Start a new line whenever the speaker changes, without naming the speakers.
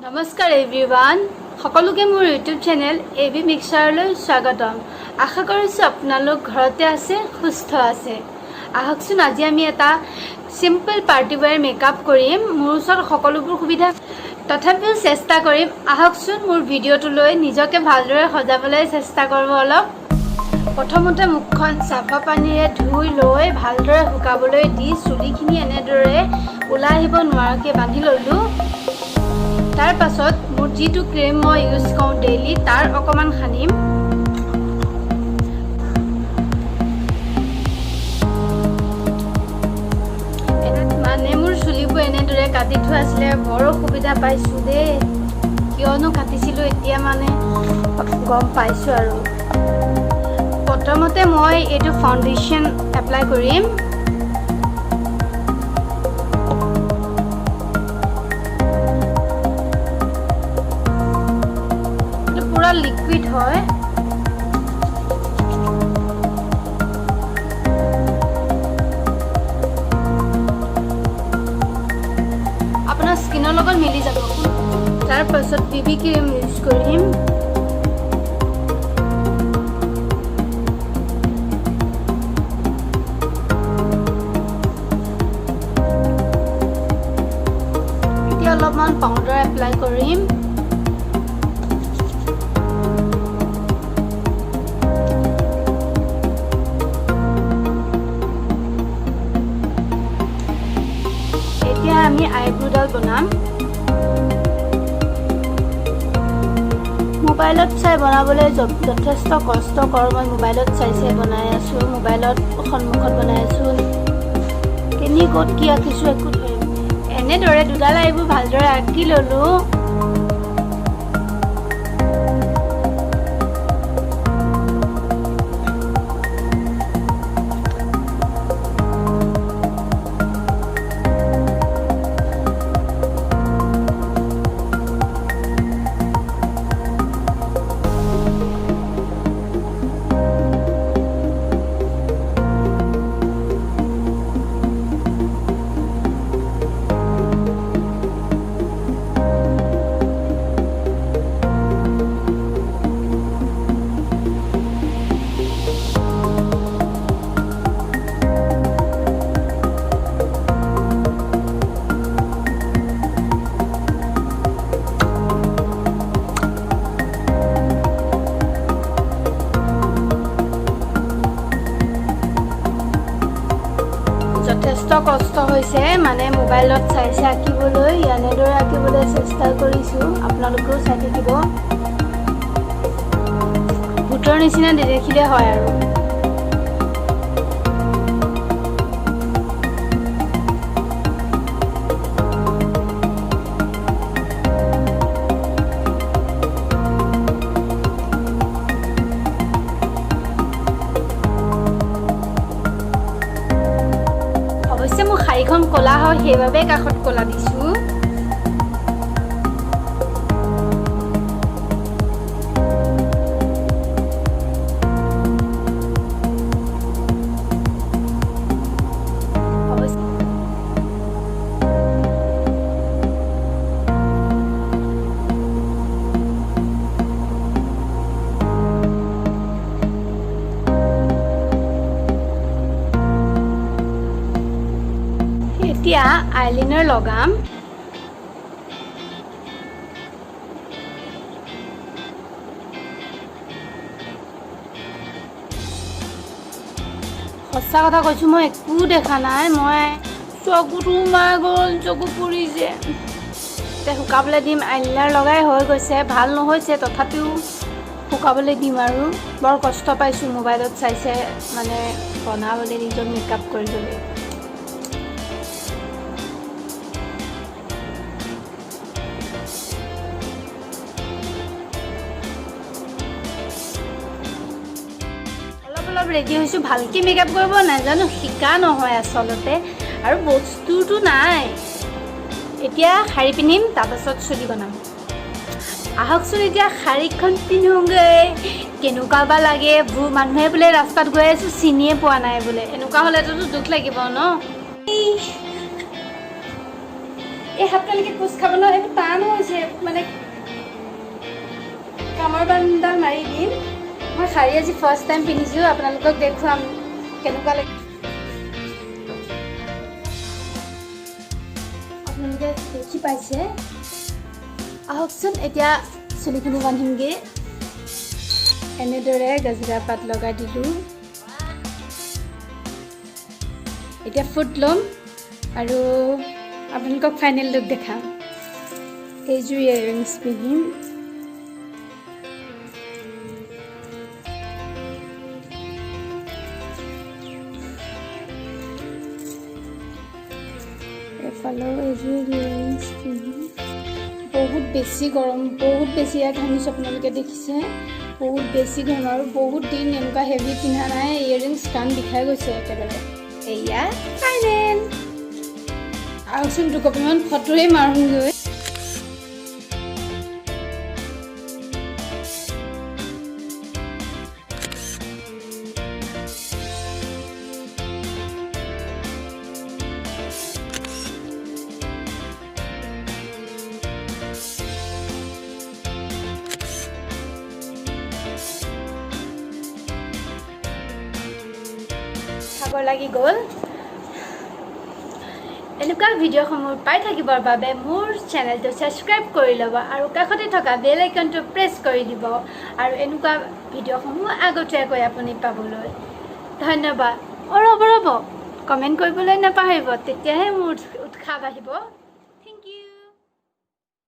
নমস্কাৰ এভৰিৱান, সকলোকে মোৰ ইউটিউব চেনেল এ বি মিক্সাৰলৈ স্বাগতম। আশা কৰিছোঁ আপোনালোক ঘৰতে আছে, সুস্থ আছে। আহকচোন, আজি আমি এটা চিম্পল পাৰ্টি ৱেৰ মেকআপ কৰিম। মোৰ ওচৰত সকলোবোৰ সুবিধা, তথাপিও চেষ্টা কৰিম। আহকচোন মোৰ ভিডিঅ'টোলৈ, নিজকে ভালদৰে সজাবলৈ চেষ্টা কৰোঁ অলপ। প্ৰথমতে মুখখন চাফা পানীৰে ধুই লৈ ভালদৰে শুকাবলৈ দি চুলিখিনি এনেদৰে ওলাই আহিব নোৱাৰাকৈ বান্ধি ল'লোঁ। তাৰ পাছত মোৰ যিটো ক্ৰীম মই ইউজ কৰোঁ ডেইলি, তাৰ অকণমান সানিম। মানে মোৰ চুলিবোৰ এনেদৰে কাটি থোৱা আছিলে। বৰ অসুবিধা পাইছোঁ দেই। কিয়নো কাটিছিলোঁ, এতিয়া মানে গম পাইছোঁ। আৰু প্ৰথমতে মই এইটো ফাউণ্ডেশ্যন এপ্লাই কৰিম। এইটো পূৰা লিকুইড হয়। আপোনাৰ স্কিনৰ লগত মিলি যাব। তাৰপাছত বিবি ক্ৰীম ইউজ কৰিম। এতিয়া অলপমান পাউডাৰ এপ্লাই কৰিম। এতিয়া আমি আইব্ৰোডাল বনাম। মোবাইলত চাই বনাবলৈ যথেষ্ট কষ্টকৰ। মই মোবাইলত চাই চাই বনাই আছোঁ, মোবাইলত সন্মুখত বনাই আছোঁ। কেনি ক'ত কি আঁকিছোঁ একো ধৰিব। এনেদৰে দুডাল আইব্ৰো ভালদৰে আঁকি ল'লোঁ। যথেষ্ট কষ্ট হৈছে, মানে মোবাইলত চাই চাই আঁকিবলৈ। এনেদৰে আঁকিবলৈ চেষ্টা কৰিছোঁ, আপোনালোকেও চাই থাকিব। ভূতৰ নিচিনা নেদেখিলে হয় আৰু। অৱশ্যে মোৰ শাৰীখন ক'লা হয়, সেইবাবে কাষত ক'লা দিছোঁ। অৱশ্যে এতিয়া আইলাইনাৰ লগাম। সঁচা কথা কৈছোঁ, মই একো দেখা নাই। মই চকুটো সোমাই গ'ল, চকু পুৰিছে। এতিয়া শুকাবলৈ দিম। আইলাইনাৰ লগাই হৈ গৈছে। ভাল নহৈছে, তথাপিও শুকাবলৈ দিম। আৰু বৰ কষ্ট পাইছোঁ মোবাইলত চাই চাই মানে বনাবলৈ, নিজক মেকআপ কৰিবলৈ। অলপ অলপ ৰেডি হৈছোঁ। ভালকৈ মেকআপ কৰিব নাজানো, শিকা নহয় আচলতে, আৰু বস্তুটো নাই। এতিয়া শাৰী পিন্ধিম, তাৰপাছত চুলি বনাম। আহকচোন, এতিয়া শাৰীখন পিন্ধোগৈ। কেনেকুৱা বা লাগে। মানুহে বোলে ৰাস্তাত গৈ আছোঁ চিনিয়ে পোৱা নাই বোলে। এনেকুৱা হ'লেতো দুখ লাগিব ন। এই হাতটো এনেকৈ কোচ খাব ন, এইবোৰ টান হৈছে মানে। কামৰ বান্ধডাল মাৰি দিম। মই শাৰী আজি ফাৰ্ষ্ট টাইম পিন্ধিছোঁ, আপোনালোকক দেখুৱাম কেনেকুৱা লাগে। আপোনালোকে দেখি পাইছে। আহকচোন, এতিয়া চুলিখিনি বান্ধিমগৈ। এনেদৰে গজৰা পাত লগাই দিলোঁ। এতিয়া ফুট ল'ম আৰু আপোনালোকক ফাইনেল লুক দেখাম। এইযোৰ ইয়েৰিংছ পিন্ধিম। এফালেও এইযোৰ ইয়েৰিংছ পিন্ধিম। বহুত বেছি গৰম, বহুত বেছি ইয়াত ঘামিছোঁ, আপোনালোকে দেখিছে। বহুত বেছি গৰম আৰু বহুত দিন এনেকুৱা হেভি পিন্ধা নাই। ইয়েৰিংছ, কাণ বিষাই গৈছে একেবাৰে। এয়া ফাইনেল। আহকচোন, দুকপিমান ফটোৱেই মাৰোঁগৈ। ভাগৰ লাগি গ'ল। এনেকুৱা ভিডিঅ'সমূহ পাই থাকিবৰ বাবে মোৰ চেনেলটো ছাবস্ক্ৰাইব কৰি ল'ব আৰু কাষতে থকা বেল আইকনটো প্ৰেছ কৰি দিব আৰু এনেকুৱা ভিডিঅ'সমূহ আগতীয়াকৈ আপুনি পাবলৈ। ধন্যবাদ। অঁ, ৰ'ব ৰ'ব, কমেণ্ট কৰিবলৈ নাপাহৰিব, তেতিয়াহে মোৰ উৎসাহ বাঢ়িব।